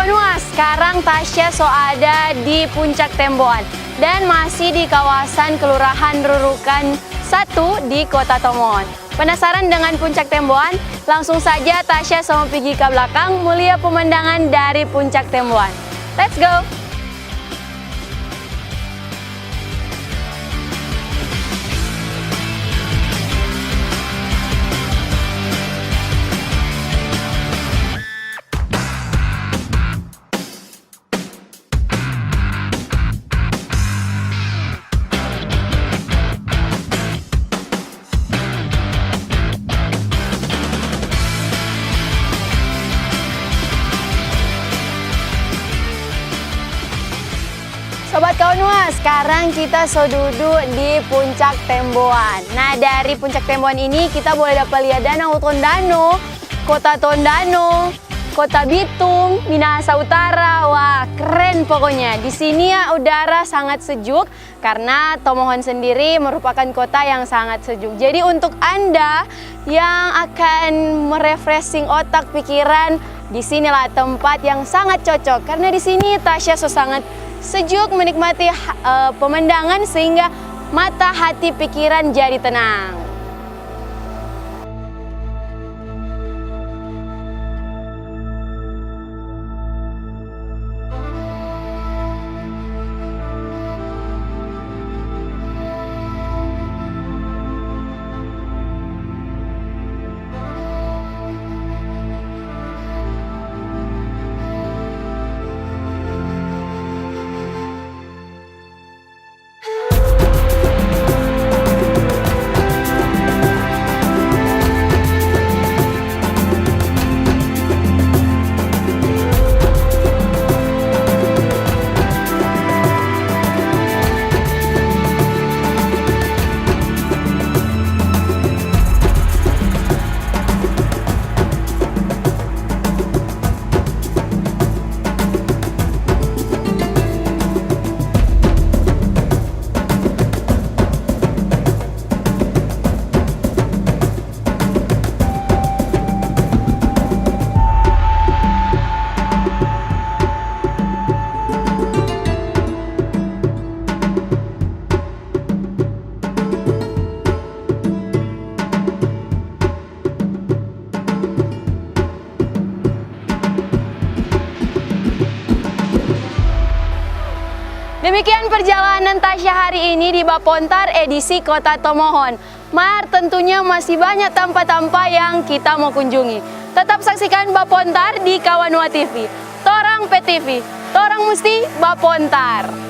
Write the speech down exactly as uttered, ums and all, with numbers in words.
Wah, sekarang Tasya so ada di Puncak Temboan dan masih di kawasan Kelurahan Rurukan satu di Kota Tomohon. Penasaran dengan Puncak Temboan? Langsung saja Tasya sama pigi ka belakang mo lia pemandangan dari Puncak Temboan. Let's go! Sobat Kawanua, sekarang kita so dudu di Puncak Temboan. Nah, dari Puncak Temboan ini kita boleh dapa lia Danau Tondano, Kota Tondano, Kota Bitung, Minahasa Utara. Wah, keren pokoknya. Di sini ya udara sangat sejuk karena Tomohon sendiri merupakan kota yang sangat sejuk. Jadi untuk Anda yang akan merefreshing otak, pikiran, di sinilah tempat yang sangat cocok. Karena di sini Tasya so sangat sejuk menikmati ha-, eh, pemandangan sehingga mata, hati, pikiran jadi tenang. Demikian perjalanan Tasya hari ini di Bapontar edisi Kota Tomohon. Mar tentunya masih banyak tampa-tampa yang kita mo kunjungi. Tetap saksikan Bapontar di Kawanua T V. Torang pe T V, torang musti bapontar.